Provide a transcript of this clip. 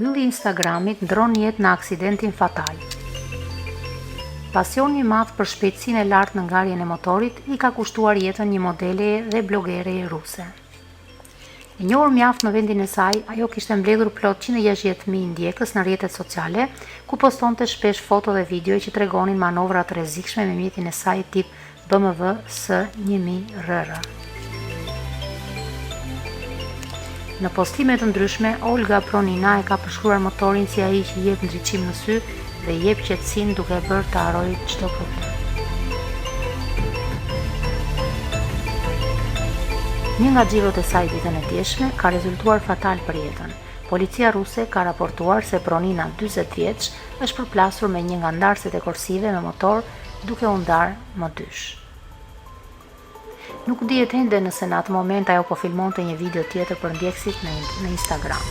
Ylli i Instagramit ndërron jetë në aksidentin fatal. Pasioni i madh për shpejtësinë e lartë në ngarjen e motorit i ka kushtuar jetën një modeleje dhe blogereje ruse. E njohur mjaft në vendin e saj, ajo kishte mbledhur plot 160.000 ndjekës në rrjetet sociale, ku postonte shpesh foto dhe video që tregonin manovra të rrezikshme me mjetin e saj tip BMW S 1000 RR. Në postime të ndryshme, Olga Pronina e ka përshkruar motorin si ai që i jep ndriçim në sy dhe i jep qetësinë duke e bërë të harrojë çdo problem. Një nga xhirot e saj ditën e djeshme ka rezultuar fatal për jetën. Policia ruse ka raportuar se Pronina, 40 vjeç, është përplasur me një nga ndarëset e korsive me motor duke u ndarë më dysh. Nuk dihet ende nëse në atë moment ajo po filmonte një video tjetër për ndjekësit në, në Instagram.